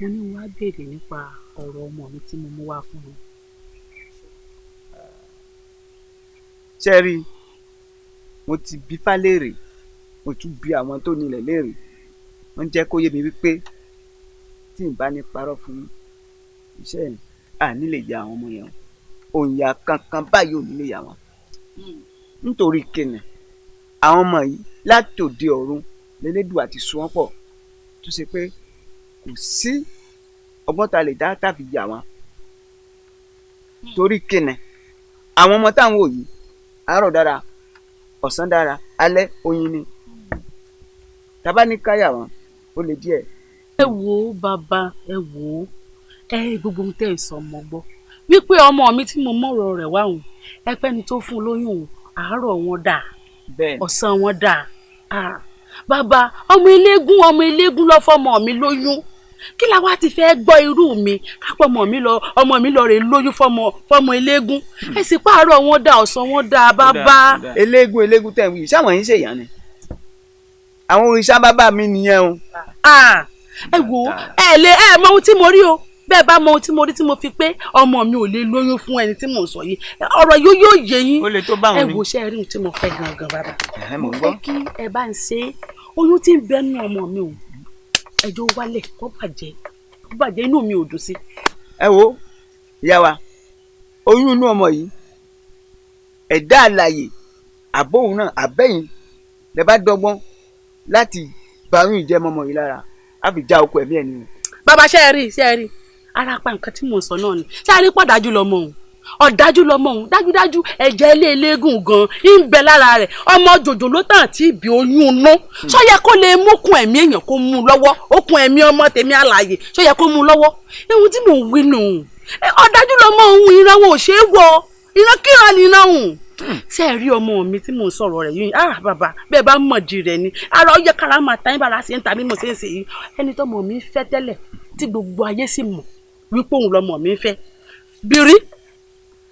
Speaker 13: mo ní wàá béèrè nípa ọ̀rọ̀ ọmọ mi tí mo mú wá fún un.
Speaker 15: Ṣé rí i, mo ti bi Fá léèrè, mo tún bi àwọn tó nílẹ̀ léèrè, wọ́n jẹ́ kó yé mi wípé tí n bá ní parọ́ fún iṣẹ́ yẹn, à ní lè ya àwọn ọmọ yẹn o, òǹyà kankan báyìí ò ní lè yà wọ́n. Nítorí kíni? Àwọn ọmọ yìí látòde ọ̀run lẹ́lẹ́dùn àti sùn wọ́n pọ̀, tó ṣe pé kò sí ọgbọ́n ta lè dá tàbí yà wọ́n. Torí kíni? Àwọn ọmọ táwọn wò yìí, àárọ̀ dára, ọ̀sán dára, alẹ́ oyin ni. Tàbá ní káyà wọn, ó lè díẹ̀.
Speaker 13: Ẹ wo bàbá, ẹ wo ẹ, gbogbo ohun tẹ́ ẹ sọ mọ́ gbọ́ wípé ọmọ mi tí mo mọ̀rọ̀ rẹ̀ wá òun, ẹ pẹ́ni tó fún un lóyún òun, àárọ̀ wọn dà, ọ̀sán wọn dà. Bàbá, ọmọ eléégún, ọmọ eléégún ló fọmọ mi lóyún. Kí la wá ti fẹ́ gbọ́ irú mi kápọ̀ ọmọ mi lọ, ọmọ mi lọ rè lóyún fọmọ fọmọ eléégún? Ẹ sì pààrọ̀ wọn dà, ọ̀sán wọn dà, bàbá.
Speaker 15: Eléégún, eléégún tẹ̀ ń wí, sáwọn yìí ń ṣèyàn ni, àwọn òrìṣà bàbá mi nìyẹn o.
Speaker 13: Ẹ wo, ẹ lè ẹ mọ ohun tí mo rí o. Bẹ́ẹ̀ bá mọ ohun tí mo rí tí mo fi pé ọmọ mi ò lè lóyún fún ẹni tí mò ń sọ yìí, ọ̀rọ̀ yóò yóò yé yín.
Speaker 15: Ó lè tó báwọn
Speaker 13: Ẹ
Speaker 15: ni.
Speaker 13: wo, ṣe rí ohun tí mo fẹ́ gangan, bàbá?
Speaker 15: Mò
Speaker 13: Mo
Speaker 15: ń
Speaker 13: fẹ́
Speaker 15: gbọ́.
Speaker 13: kí ẹ bá ń ṣe oyún tí ń bẹnu ọmọ mi o, ẹjọ́ wálẹ̀ kó bàjẹ́, kó bàjẹ́, inú mi ò dùn sí.
Speaker 15: Ẹ wo ìyá wa, oyún inú ọmọ yìí, ẹ̀dá àlàyé àbóhùn náà àbẹ́yìn lẹ bá dọ́gbọ́n láti bá oyún ìjẹmọ́ ọmọ yìí lára, á fi já okùn ẹ̀mí ẹ̀ nìyẹn.
Speaker 13: Bàbá, ṣe é rí, ṣe é rí ara pa nǹkan tí mò ń sọ náà ni? Ṣe é rí pọ̀ dájú lọmọ òun, ọ̀dájú lọmọ òun dájúdájú, ẹ̀jẹ̀ ilé eléégún gan ń bẹ lára rẹ̀. Ọmọ jòjò ló tàn tí ìbí oyún inú, ṣó yẹ kó lè mókun ẹ̀mí èèyàn kó mú un lọ́wọ́? Okùn ẹ̀mí ọmọ tèmi àlàyé, ṣó yẹ kó mú un lọ́wọ́? Ihun tí mò ń wí nù, ọ̀dájú lọmọ òun, ìran wọn ò ṣeé wọ, ìran kíran ni ìran òun. Ṣé ẹ rí ọmọ mi tí mò ń sọ̀rọ̀ rẹ̀ yìí? Ah bàbá, bẹ́ẹ̀ bá mọ̀ di rẹ̀ ni ara ọyẹ kára máa ta yín bára ṣe ń ta bí mo ṣe ń ṣe yìí. Ẹni tọ́mọ mi fẹ́ tẹ́lẹ̀ tí gbogbo ayé sì mọ̀ wípé òun lọmọ mi fẹ́ bírí,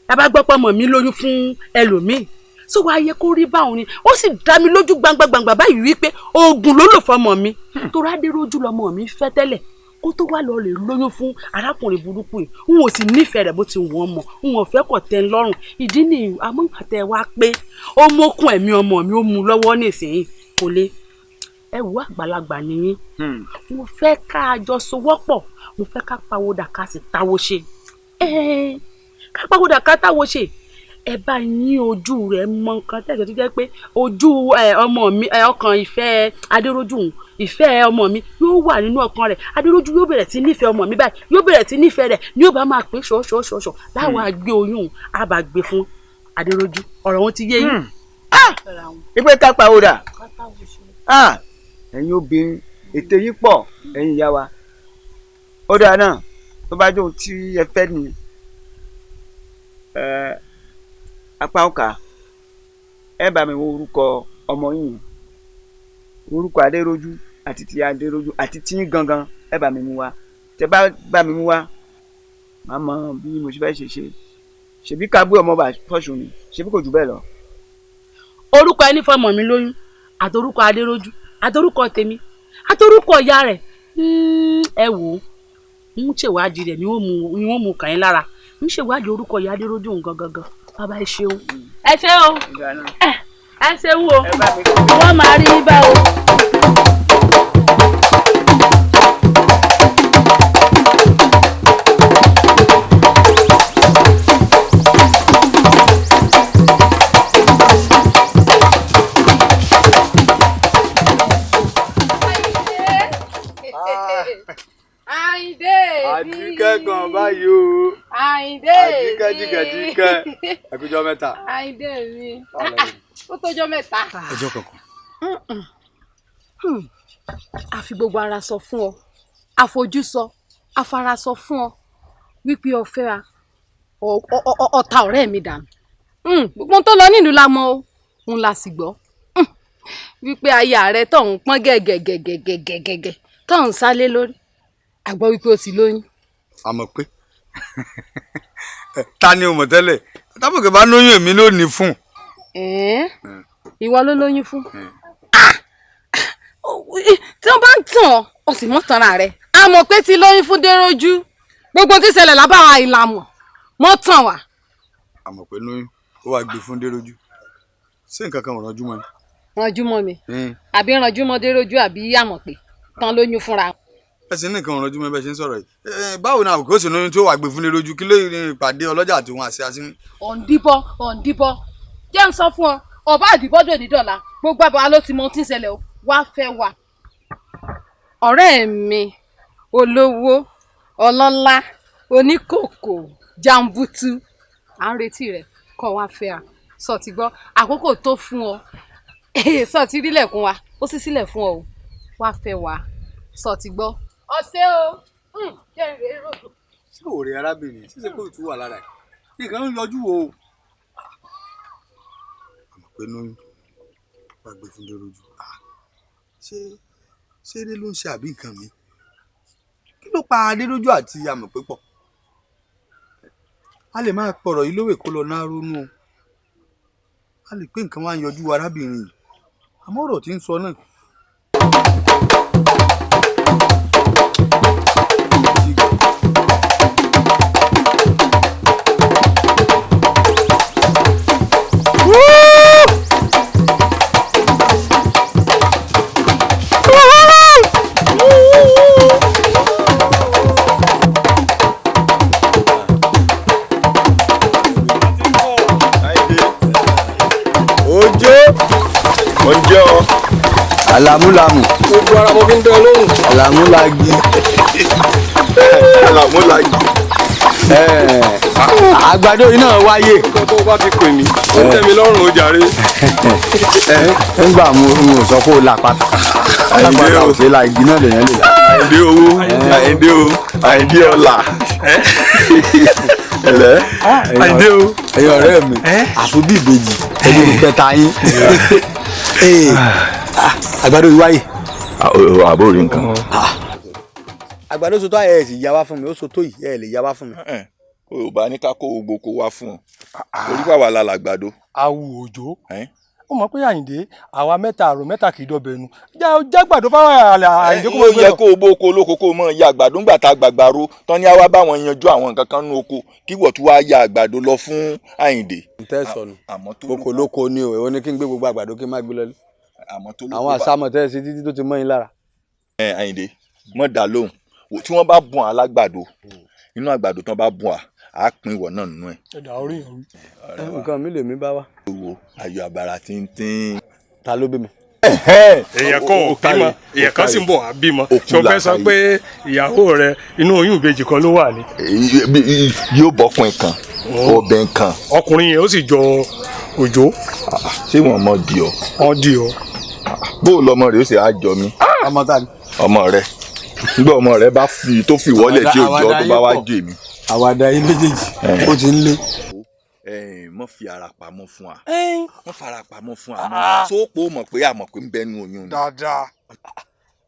Speaker 13: bàbá gbọ́ pé ọmọ mi lóyún fún ẹlòmíì, sọ wá yẹ kó rí báwọn ni? Ó sì dá mi lójú gbangba gbangba báyìí wípé oògùn ló lò fọmọ mi, torí Adéròjú lọmọ mi fẹ́ tẹ́lẹ̀ kó tó wá lọ lè lóyún fún arákùnrin burúkú yìí. N ò sì nífẹ̀ẹ́ rẹ̀ bó ti wọ́n mọ̀, n ò fẹ́ kọ̀ tẹ́ ń lọ́rùn. Ìdí ni amúgbàtẹ́ wa pé ó mókun ẹ̀mí ọmọ mi, ó mú lọ́wọ́ nísìnyí kò lè. Ẹ wo, àgbàlagbà nìyí, mo fẹ́ ká a jọ sowọ́pọ̀, mo fẹ́ ká pawódà ká sì táwo ṣe, ká pawódà ká táwo ṣe. Ẹ bá yín ojú rẹ mọ nǹkan tẹ̀sán tó jẹ́ pé ojú ọmọ mi, ọkàn ìfẹ́ Adéròjú, ìfẹ́ ọmọ mi yóò wà nínú ọkàn rẹ̀. Adéròjú yóò bẹ̀rẹ̀ sí nífẹ̀ẹ́ ọmọ mi báyìí, yóò bẹ̀rẹ̀ sí nífẹ̀ẹ́ rẹ̀ ni yóò bá máa pè ṣọ̀ṣọ̀ṣọ̀ṣọ̀ láwọn àgbẹ̀ oyún á bá gbé fún Adéròjú. Ọ̀rọ̀ wọn ti yé yín.
Speaker 15: Ìpè ká pawódà, ẹ̀yin obìnrin ètè yín pọ̀, ẹ̀yin ìyá wa. Ó dáa náà, tó bá jóun tí ẹ fẹ́ ni apá ọkà, ẹ bá mi wo orúkọ ọmọ yìí, orúkọ Adéròjú àti ti Adéròjú àti tí yín gangan, ẹ bá mi mú wá. Tẹ bá bá mi mú wá, màá mọ bí mo ṣe fẹ́ ṣe ṣe. Ṣebí ká gbé ọmọ bá fọ́ṣùn ni, ṣebí kò jù bẹ́ẹ̀ lọ.
Speaker 13: Orúkọ ẹni fọmọ mi lóyún, àtorúkọ Adéròjú, àtorúkọ tèmi, àtorúkọ ìyá rẹ̀. Ẹ wò ó, ń ṣèwádìí rẹ̀ ni wọ́n mú kàn yín lára. Ń ṣèwádìí orúkọ ìyá Adéròjú nǹkan gangan. Bàbá ẹ ṣeun. Ẹ ṣé o, ẹ ṣeun o, wọ́n máa rí bá o.
Speaker 9: Àyìndé mi.
Speaker 4: Àjíkẹ́ gan báyìí o.
Speaker 9: Àyìndé mi.
Speaker 4: Àjíkẹ́ jíkẹ́ jíkẹ́. Ẹkújọ́ mẹ́ta.
Speaker 9: Àyìndé mi. Ó tọ́jọ́ mẹ́ta.
Speaker 4: Ọjọ́ kankan.
Speaker 9: A fi gbogbo ara sọ fún ọ, àfojú sọ, afara sọ fún ọ wípé o fẹ́ ọ̀tá ọ̀rẹ́ mi dànù. Gbogbo tó lọ nílùú la mọ̀ o, òun la sì gbọ́. Wípé aya rẹ tó ń pọ́n gẹ̀gẹ̀gẹ̀gẹ̀gẹ̀gẹ̀ tó ń sálé lórí. A gbọ́ wípé o ti lóyún.
Speaker 4: Àmọ́ pé ta ni o mọ̀ tẹ́lẹ̀ tábùkù bá lóyún èmi ló ní fún.
Speaker 9: Ìwọ ló lóyún fún. Tí wọ́n bá ń tàn ọ́ sì mọ́ tanra rẹ̀. Àmọ́ pé ti lóyún fún Dérójú, gbogbo tí ṣẹlẹ̀ lábára ìlàmọ̀ mọ́ tàn wá.
Speaker 4: Àmọ́ pé lóyún ó wàá gbé fún Dérójú, ṣé nǹkan kan ò rànjú mọ́ ni.
Speaker 9: Rànjú mọ́ mi àbí rànjú mọ́ Dérójú àbí àmọ̀ pé tán lóyún fúnra.
Speaker 4: Ẹ sì ní nǹkan ọ̀rọ̀ jùmọ̀ bẹ́ẹ̀ ṣe ń sọ̀rọ̀ yìí. Báwo ni àbùkù ó sì lóyún tí ó wà gbé fún Dérójú, kí ló ní ìpàdé ọlọ́jà àti òun àṣẹ àṣírí.
Speaker 9: Ọ̀ǹdíbọ̀ ọ̀ǹdíbọ̀ jẹ́ ń sọ fún ọ, ọba àdìbọ́dọ̀ ní dọ̀la gbogbo àbọ̀ ló ti mọ ohun tí ń ṣẹlẹ̀ o, wá fẹ́ wa. Ọ̀rẹ́ mi olówó ọlọ́lá oníkòkò jàǹbùtù à ń retí rẹ̀ kọ́ wá fẹ́ a sọ ti gbọ́ àkókò tó fún ọ, sọ ti rílẹ̀kùn wa ó sì sílẹ̀ fún ọ o, wá fẹ́ wa sọ ti gbọ́. Ọ̀sẹ̀ o, jẹ́ ìrè ròdò.
Speaker 4: Ṣé òòrè arábìnrin ṣíṣe kó ìtú wà lára ẹ̀ nǹkan ń yọjú o. Àmọ̀ pé lóyún wàá gbé fún Dérójú, ṣé ṣé eré ló ń ṣe àbí nǹkan mi? Kí ló pa Adérójú àti Àmọ̀pé pọ̀? A lè máa pọ̀rọ̀ yìí lówè kó lọ náà ronú o. A lè pé nǹkan wá ń yọjú arábìnrin yìí, àmọ́ ọ̀rọ̀ tí ń sọ náà. Àlàmúlamù.
Speaker 6: Gbogbo ara mo fi ń dán lóhùn.
Speaker 4: Àlàmúlagi.
Speaker 6: Àlàmúlagi.
Speaker 4: Àgbàdo yìí náà wáyé.
Speaker 6: Tó o bá ti pè mí, ó tẹ́ mi lọ́rùn ó jàre.
Speaker 4: Ńgbà mo sọ pé o là pátá. Àyìndé o, ṣe la igi náà lèèyàn lè la.
Speaker 6: Àyìndé owó, Àyìndé o, Àyìndé ọlà. Ẹ̀lẹ́. Àyìndé o.
Speaker 4: Ẹ̀yin ọ̀rẹ́ mi, àfúbí ìbejì, ẹni kẹta yín. Àgbàdo yìí wáyé.
Speaker 3: Àbó rí nǹkan.
Speaker 4: Àgbàdo sotó ẹ sì yá wá fún mi, ó sotó yìí ẹ lè yá wá fún mi.
Speaker 3: O ò bá ní ká kó gbogbo kó wá fún ọ, orí pàwọ́ la làgbàdo.
Speaker 11: Awu òjò, ó mọ̀ pé Àyìndé àwa mẹ́ta àrò mẹ́ta kì í dọ̀bẹ̀ nu jágbàdo fáwọn Àyìndé kó mọ̀
Speaker 3: gbé lọ. Ó yẹ kó o bó oko olóko kó o mọ̀ ya àgbàdo ńgbà tá a gbàgbàro tán ní àwa báwọn yanjú àwọn nǹkan kan nú oko kí wọ́n tún wá ya àgbàdo lọ fún Àyìndé.
Speaker 4: N tẹ́ sọnù oko olóko ni o, èwo ni kí n gbé gbogbo àgbàdo kí n má gbé lọ. Àwọn àsámọ̀ tẹ́ ẹ ṣe títí tó ti mọ́ yín lára.
Speaker 3: Ẹ Àyìndé mọ̀ dá lóhùn, tí wọ́n bá bùn alágbàdo inú àgbàdo tán bá bùn à pín ìwọ náà nínú ẹ.
Speaker 11: Ẹ̀dá orí yẹn.
Speaker 4: Nǹkan mi lèmi bá wá.
Speaker 3: Owó ayọ̀ àbàrà tíntín.
Speaker 4: Ta ló bí mi?
Speaker 6: Èèyàn kan ò bímọ, èèyàn kan sì ń bọ̀ wá bímọ. Ṣé o fẹ́ sọ pé ìyàwó rẹ inú oyún ìbejì kan ló wà ní?
Speaker 3: Yóò bọ́kùnrin kan, obìnrin kan.
Speaker 6: Ọkùnrin yẹn ó sì jọ Òjó.
Speaker 3: Ṣé wọn mọ di ọ?
Speaker 6: Wọn di ọ.
Speaker 3: Bó o lọmọ rẹ ó sì á jọ mí.
Speaker 4: Ọmọ ta ni?
Speaker 3: Ọmọ rẹ. Nígbà ọmọ rẹ bá fi tó fi wọlé tí òjò tó bá wá jù mí.
Speaker 4: Àwàdà yín méjèèjì ó ti ń lé.
Speaker 3: Mọ fi ara pamọ́ fún wa. Mọ fara pamọ́ fún wa. Sóòpò mọ̀ pé àmọ̀ pé ń bẹnu oyún ni.
Speaker 4: Dáadáa.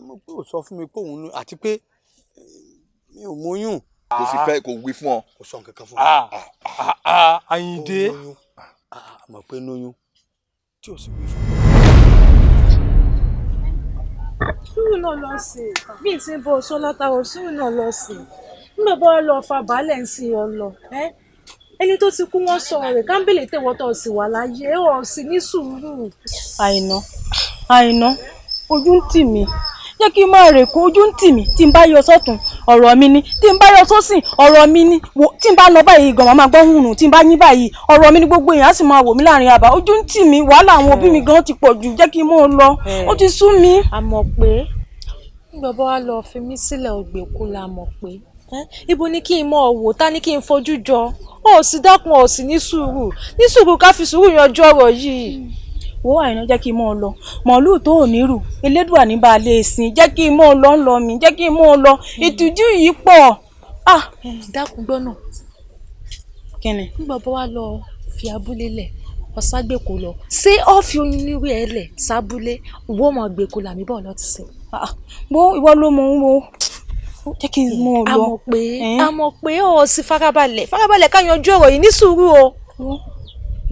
Speaker 4: Mo pé ò sọ fún mi pé òun àti pé mi ò mọyún.
Speaker 3: Kò sì fẹ́ kò wí fún ọ.
Speaker 7: Kò sọ nǹkan kan fún mi.
Speaker 11: Àyìndé.
Speaker 7: Àmọ̀ pé lóyún tí ò sì wí fún mi.
Speaker 14: Sùúrù náà lọ sí bí n ti ń bọ sọ látàrọ, sùúrù náà lọ sí nígbà bá lọ fa baálẹ̀ ń sin ọ lọ. Ẹni tó ti kú wọ́n sọ rẹ̀ kámbélé tẹ̀wọ́tọ̀ sì wà láyé ọ̀ sì ní sùúrù.
Speaker 10: Àìná, Àìná, ojú ń tì mí, jẹ́ kí n máa rè kó ojú ń tì mí. Tí n bá yọ sọ́tún, ọ̀rọ̀ mi ni. Tí n bá yọ sósì, ọ̀rọ̀ mi ni. Wò, tí n bá lọ báyìí gan, màá gbọ́ hùrùn. Tí n bá yín báyìí, ọ̀rọ̀ mi ni. Gbogbo èèyàn á sì máa wò mí láàrin àbá. Ojú ń tì mí, wàhálà àwọn òbí mi gan ti pọ̀ jù. Jẹ́ kí n mọ́ ọ lọ, ó ti sú mi.
Speaker 14: A mọ̀ pé nígbà bá wà lọ fi mí sílẹ̀ ògbèkú la mọ̀ pé ibo ni kí n mọ̀ wò, ta ni kí n fojú jọ? Ó sì dákun, ó sì ní sùúrù, ní sùúrù, ká fi sùúrù yanjú ọ̀rọ̀ yìí.
Speaker 10: Wo Àìná, jẹ́ kí n mọ́ ọ lọ. Màálùú tó ò ní rù, Elédùà ní bá a lè sìn. Jẹ́ kí n mọ́ ọ lọ, ń lọ mi, jẹ́ kí n mọ́ ọ lọ, ìtìjú yìí pọ̀.
Speaker 14: Dákun gbọ́ náà.
Speaker 10: Kíni?
Speaker 14: Nígbà bá wà lọ fi abúlé lẹ̀ ọ̀ságbèkó lọ, ṣé ó fi oyún nírú ẹ lẹ̀ sábúlé ìwọ ọmọ gbèkó làmí bọ̀ lọ ti sìn?
Speaker 10: Bó ìwọ ló mọ̀ ń wo, jẹ́ kí n mọ́ ọ lọ.
Speaker 14: A mọ̀ pé ó sì farabalẹ̀, farabalẹ̀ ká yanjú ọ̀rọ̀ yìí ní sùúrù o.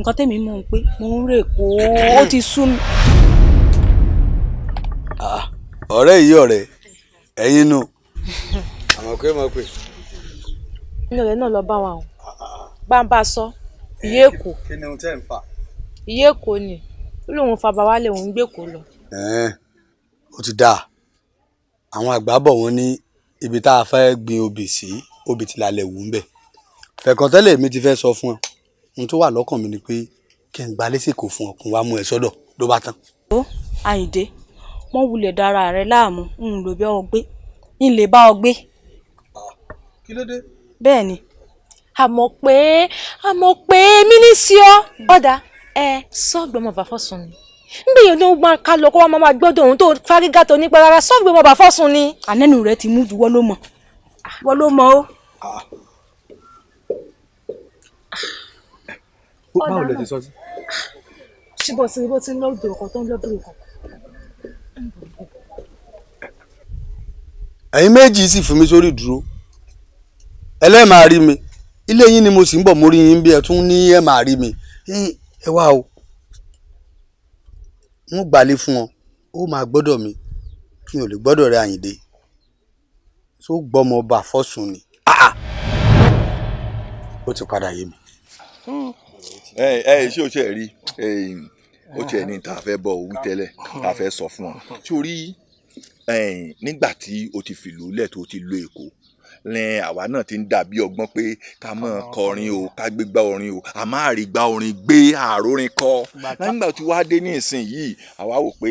Speaker 10: Nǹkan tẹ̀mí mọ̀ ń pé mo ń rè kó ó ti sú mi.
Speaker 4: Ọ̀rẹ́ yìí, ọ̀rẹ́ ẹ̀yin nù. Àmọ̀ pé mo pè.
Speaker 14: Inú rẹ̀ náà lọ bá wa o, bá ń bá a sọ ìyé Èkó.
Speaker 4: Kí ni ohun tẹ́ ń fà?
Speaker 14: Ìyé Èkó ni ó lóun fa bàbá lè òun gbé Èkó lọ.
Speaker 7: Ó ti dáa. Àwọn àgbà bọ̀, wọ́n ní ibi tá a fẹ́ gbin obì sí, obì ti lálẹ́ wù ń bẹ̀. Fẹ̀kàntẹ́lẹ̀ mi ti fẹ́ sọ fún ẹ, ohun tó wà lọ́kàn mi ni pé kí n gba lẹ́sìkò fún ọ, kí n wá mú ẹ sọ́dọ̀, ló bá tán.
Speaker 10: Ó Àyìndé, wọ́n wulẹ̀ dára rẹ láàmú, ń lò bí ọ gbé, ń lè bá ọ gbé.
Speaker 7: Kí ló dé?
Speaker 10: Bẹ́ẹ̀ ni.
Speaker 14: Àmọ̀ pé mínísí ọ ọ̀dà ẹ sọ́ọ̀gbọ́n bàbá fọ́sùn ni nbí yẹn ló máa ká lọ kó wá máa gbọ́dọ̀ òun tó fárígá tó nípa rárá, sọ́ọ̀gbọ́n bàbá fọ́sùn ni.
Speaker 10: Ànẹ́nu rẹ ti mú ju, wọ́n ló mọ̀, wọ́n ló mọ̀ ó.
Speaker 3: Báwo lẹ ti sọ sí?
Speaker 14: Ṣíbọ̀ sí bó ti ń lọ́ọ̀dọ̀ ọkọ̀ tó ń lọ́ọ̀dọ̀ ọkọ̀.
Speaker 4: Ẹ̀yin méjì sì fi mi sórí ìdúró, ẹlẹ́ẹ̀ rí mi. Ilé yín ni mo sì ń bọ̀, mo rí yín bí ẹ tún ní ẹ máa rí mi. Ẹ wá o, n gbalẹ̀ fún ọ, ó máa gbọ́dọ̀ mi, mi ò lè gbọ́dọ̀ rẹ. Àyìndé tó gbọ́mọ ọba fọ́sùn ni ó ti padà yé mi.
Speaker 3: Ẹ ẹ ṣé o ṣe rí ó tiẹ̀ ní tá a fẹ́ bọ̀ wí tẹ́lẹ̀, tá a fẹ́ sọ fún ọ. Tí o rí nígbà tí o ti fìlú lẹ̀ tó ti lo Èkó ní, àwa náà ti ń dàbí ọgbọ́n pé ká mọ̀ kọrin o, ká gbégbá orin o, àmọ́ àrígbá orin gbé àrórin kọ. Nígbà tí wàá dé ní ìsìn yìí, àwa wò pé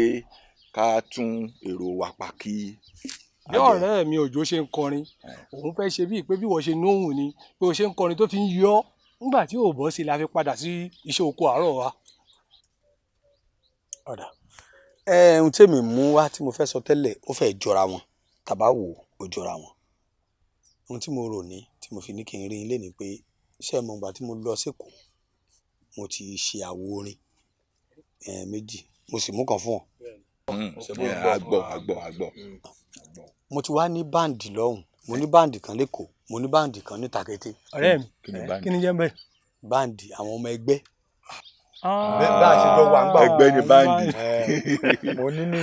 Speaker 3: ká tún èrò wa pa kí.
Speaker 11: Bí ọ̀rẹ́ mi Òjó ṣe ń kọrin, òun fẹ́ ṣe bíi pé bí wọ́n ṣe nóhùn ni bí wọ́n ṣe ń kọrin tó fi ń yọ nígbà tí ò bọ́ sí la fi padà sí iṣẹ́ oko àárọ̀ wa.
Speaker 7: Ọ̀dà ẹ, ohun tèmi mú wá tí mo fẹ́ sọ tẹ́lẹ̀, ó fẹ́ jọra wọn, tàbá wò ó jọra wọn. Ohun tí mo rò ní tí mo fi ní kí n rí ilé ni pé iṣẹ́ mo gbà tí mo lọ sékòó, mo ti ṣe àwo orin méjì, mo sì mú kan fún ọ.
Speaker 3: Àgbọ̀, àgbọ̀, àgbọ̀.
Speaker 7: Mo ti wá ní band lọ́hùn, mo ní band kan lẹ́kọ̀ọ́, mo ní band kan ní Tàkété.
Speaker 11: Ọ̀rẹ́ mi, kí ni jẹ́ bẹ́ẹ̀?
Speaker 7: Band, àwọn ọmọ ẹgbẹ́ bá a ṣe jọ wà ń gbà.
Speaker 3: Ẹgbẹ́ ni band.
Speaker 7: Mo ní ní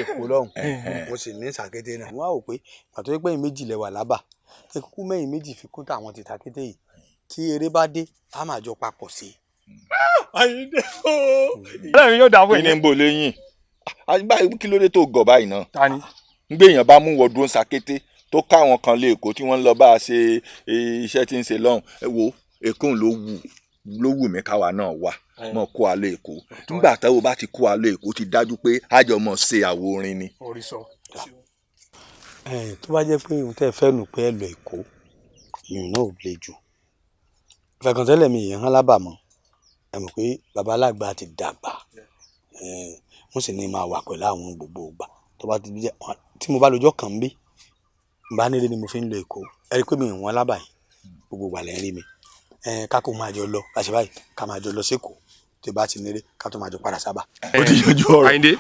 Speaker 7: Èkó lọ́hùn, mo sì ní Sàkété náà. Wọ́n á wò pé pàtó pé méjì lẹ wà lábà, ẹ kúkú mẹ́yìn méjì fi kún tàwọn ti Tàkété yìí, tí eré bá dé, a máa jọ papọ̀ sí i.
Speaker 11: Àyìndé ooo, ọ̀rẹ́ mi yóò dà fún
Speaker 3: ẹ. Kí ni ń bò léyìn kí ló dé tó gọ̀ báyìí náà?
Speaker 11: Ta ni?
Speaker 3: Ń gbé èèyàn bá mú wọdún Sàkété tó káwọn kan lé Èkó tí wọ́n ń lọ bá a ṣe iṣẹ́ tí ń ṣe lọ́hùn. Ẹ wo, Èkó ló wù mí káwa náà wà mọ kó a lé Èkó. Nígbà táwọn bá ti kó a lé Èkó, ti dájú pé àjọ mọ ṣe àwo orin ni.
Speaker 11: Orí sọ.
Speaker 7: Tó bá jẹ́ pé ohun tẹ́ ẹ fẹ́ nù pé ẹ lọ Èkó, ìyún náà ò le jù. Fẹ̀kàntẹ́lẹ̀ mi yẹn hàn lábàámọ̀, ẹ mọ̀ pé baba alágbà ti dàgbà, wọ́n sì ní máa wà pẹ̀lú àwọn gbogbo ìgbà. Tó bá ti jẹ́ tí mo bá lọ́jọ́ kan bí n bá nílé ni mo fi ń lọ Èkó, ẹ rí i pé mi ì wọ́n lábàá yìí, gbogbo ìgbà lẹ́ ń rí mi. Ká kó máa jọ lọ ká ṣe báyìí, ká máa jọ lọ sékòó, tí bá ti nílé, ká tó máa jọ padà sábà.
Speaker 11: Ó ti yanjú ọ̀rọ̀. Àyìndé,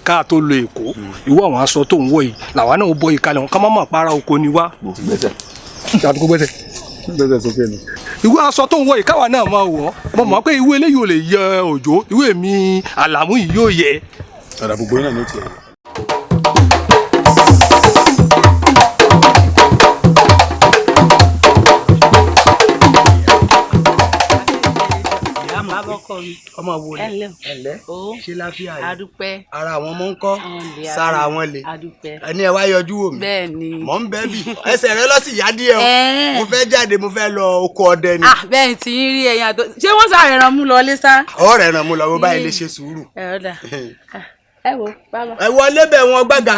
Speaker 11: ká tó lọ Èkó, ìwọ àwọn aṣọ tó ń wọ̀ yìí làwa náà bọ ìkalẹ̀ wọn, ká má má para oko ni wá.
Speaker 3: Gbèsè.
Speaker 11: Àdúgbò gbẹ́sẹ̀.
Speaker 3: Gbẹ́sẹ̀ sókè ni.
Speaker 11: Ìwé aṣọ tó ń wọ yìí káwa náà máa wọ̀. Mo mọ̀ pé ìwé eléyìí ò lè yẹ Òjó, ìwé mi Àlàmú yìí yóò yẹ.
Speaker 3: Ọ̀dà gbogbo yín náà ni ó ti yẹ.
Speaker 7: Ọmọ wo ni? Ẹlẹ ṣe láfíà yìí?
Speaker 13: Adúpẹ́.
Speaker 7: Ara àwọn ọmọ ń kọ́? Sára wọn le?
Speaker 13: Adúpẹ́.
Speaker 7: Ẹni ẹ wá yọjú wò mí.
Speaker 13: Bẹ́ẹ̀ni.
Speaker 7: Mọ̀ ń bẹ́ bì ẹsẹ̀ rẹ lọ sí ìyá díẹ̀ o. Mo fẹ́ jáde, mo fẹ́ lọ oko ọdẹ ni.
Speaker 13: Ah, bẹ́ẹ̀ tí ń rí ẹyin àtọ. Ṣé wọ́n sáré ẹran mú lọ lé sá?
Speaker 7: Ọ̀rẹ́ ràn mú lọ bó báyìí lè ṣe sùúrù.
Speaker 13: Ẹ ọ̀dà. Ẹ wo bàbá.
Speaker 7: Ẹ wọlé bẹ̀ wọn gbága.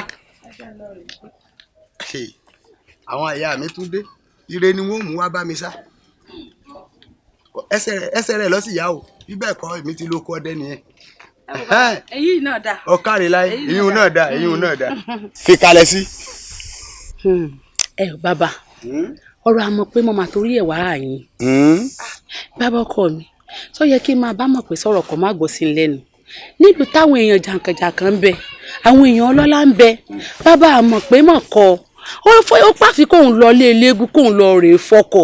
Speaker 7: Àwọn ìyá mi tún dé, ire ni wọ́n mú wá bá mi sá. Ẹsẹ̀ rẹ̀ lọ sí ìyá o, bí bẹ́ẹ̀ kọ́ èmi ti lóko ọdẹ nìyẹn.
Speaker 13: Èyí náà dà.
Speaker 7: Ọ̀kàrẹ̀ láyé, ìyún náà dà, ìyún náà dà. Fi kalẹ̀ sí.
Speaker 13: Ẹ bàbá, ọ̀rọ̀ àmọ̀ pé mo máa torí ẹ̀ wá àyìn. Bàbá ọkọ mi, sọ yẹ kí n máa bá mọ̀ pé sọ̀rọ̀ kọ́ má gbọ́ sí i lẹ́nu. Nílùú táwọn èèyàn jàǹkànjàǹkàn ń bẹ, àwọn èèyàn ọlọ́lá ń bẹ, bàbá àmọ̀ pé mọ̀ kọ́ ó pàfi kóun lọ lé eléégún, kóun lọ rèé fọkọ.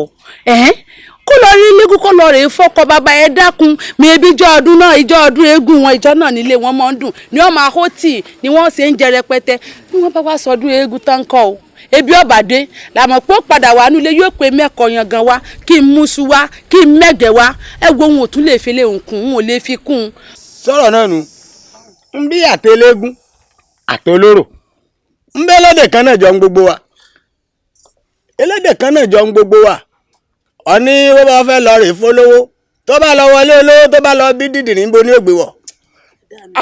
Speaker 13: Kó lọ rí eléégún, kó lọ rèé fọkọ. Bàbá ẹ dákun mi, ebi ìjọ ọdún náà, ìjọ ọdún eégún wọn, ìjọ náà nílé wọn máa ń dùn ni wọn máa hó tì ni wọn ṣe ń jẹ rẹpẹtẹ. Bí wọn bá wá sọdún eégún tán kọ o, ebi ọ̀bàdé làmọ̀ pé ó padà wà nílé, yóò pé mẹ́kọ̀ọ́ yangan wá, kí n múṣu wá, kí n mẹ́gẹ̀ wá. Ẹ wo ohun ò tún lè fi lé òǹkùn, òun ò lè fi kún un.
Speaker 7: Sọ̀rọ̀ náà nu ń bí àtẹlẹ́gún àtolóró ń bẹ́ ẹlẹ́dẹ̀ kan náà jọ ń gbogbo wa, ẹlẹ́dẹ̀ kan náà jọ ń gbogbo wa. Ọ̀ní bó bá fẹ́ lọ rè fólówó, tó bá lọ wọlé olówó, tó bá lọ bí dídìrín bo ní ògbé wọ̀,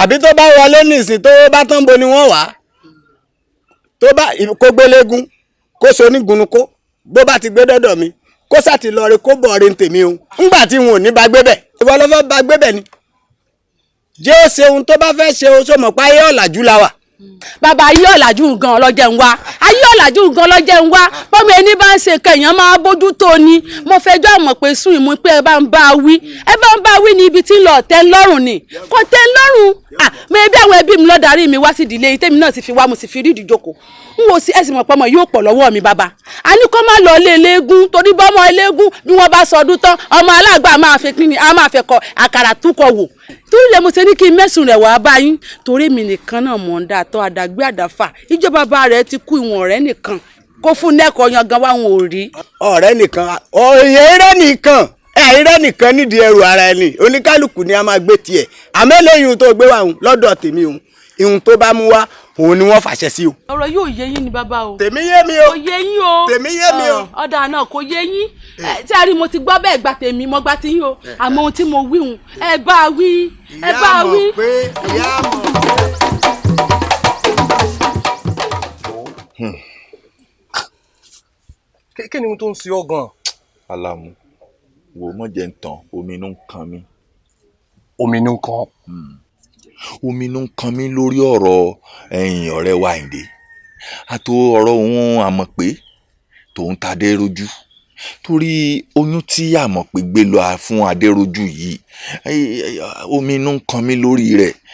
Speaker 7: àbí tó bá wọlé nìsín tó bá tán bo ni wọ́n wà. Tó bá kó gbélégún kó so nígunnu kó bó bá ti gbé dọ́dọ̀ mi kó sá ti lọ rè kó bọ̀ rè ń tèmi o. Ńgbà tí wọn ò ní bá gbé bẹ̀, ìwọ ló fẹ́ bá gbé bẹ̀ ni. Jẹ́ ó ṣe ohun tó bá fẹ́ ṣe o, sọmọ pé ayé ọ̀làjú la wà.
Speaker 13: Bàbá, ayé ọ̀làjú gan ọlọ́jẹ̀ ń wá, ayé ọ̀làjú gan ọlọ́jẹ̀ ń wá. Bọ́mọ ẹni bá ń ṣe kẹ̀yàn máa bójú tó ni. Mo fẹjọ́ àmọ̀ pé sùn ìmú pé ẹ bá ń bá a wí, ẹ bá ń bá a wí ní ibi tí ń lọ tẹ́ lọ́rùn ni, kò tẹ́ lọ́rùn. Mo ẹbí àwọn ẹbí mi ló darí mi wá sí ìdílé yìí, tèmi náà sì fi wá, mo sì fi rí ìdíjókòó. N wo sí ẹ̀sìn mọ̀pọ́mọ yóò pọ̀ lọ́wọ́ mi bàbá. A ní kó má lọ ilé eléégún torí bọ́mọ eléégún bí wọ́n bá sọdún tán, ọmọ aláàgbà máa fi kíni, a máa fẹ́ kọ àkàrà túkọ̀ wò. Torí lè mo ṣe ní kí n mẹ́sùn rẹ̀ wá bá yín, torí mi nìkan náà mọ̀ ń dà tọ́ àdàgbé àdàfà. Ìjọba bàbá rẹ̀ ti kú, ìwọ̀n ọ̀rẹ́ nìkan kó fún lẹ́kọ̀ọ́ yangan wá wọn ò rí.
Speaker 7: Ọ̀rẹ́ nìkan, òye rẹ́ nìkan, ẹ̀rẹ́ nìkan nídìí ẹrù ara ẹni, oníkálukú ni a máa gbé tiẹ̀. Àmọ́ eléyìí tó gbé wá òun lọ́dọ̀ tèmi òun, ìhun tó bá mú wá òun ni wọ́n fàṣẹ sí o.
Speaker 13: Ọ̀rọ̀ yóò yé yín ni bàbá o.
Speaker 7: Tèmi yé mi o.
Speaker 13: Kò yé yín o.
Speaker 7: Tèmi yé mi o.
Speaker 13: Ọ̀dà náà kò yé yín. Tí a rí mo ti gbọ́ bẹ́ẹ̀ gba tèmi, mo gba tiyín o. Àmọ́ ohun tí mo wí hùn, ẹ bá a wí, ẹ bá a wí.
Speaker 7: Ìyá mọ̀ pé ìyá mọ̀.
Speaker 6: Kí ni ohun tó ń ṣe ọ́ gan-an?
Speaker 3: Àlàmú, wò ó mọ̀ jẹ́ ń tàn, omi inú ń kan mi.
Speaker 11: Omi inú ń kan?
Speaker 3: Omi inú ń kan mí lórí ọ̀rọ̀ ẹ̀yìn ọ̀rẹ́ wa Àyìndé àti ọ̀rọ̀ òun Àmọ̀pé tòun ta Adérójú, torí oyún tí Àmọ̀pé gbé lọ fún Adérójú yìí, omi inú ń kan mí lórí rẹ̀.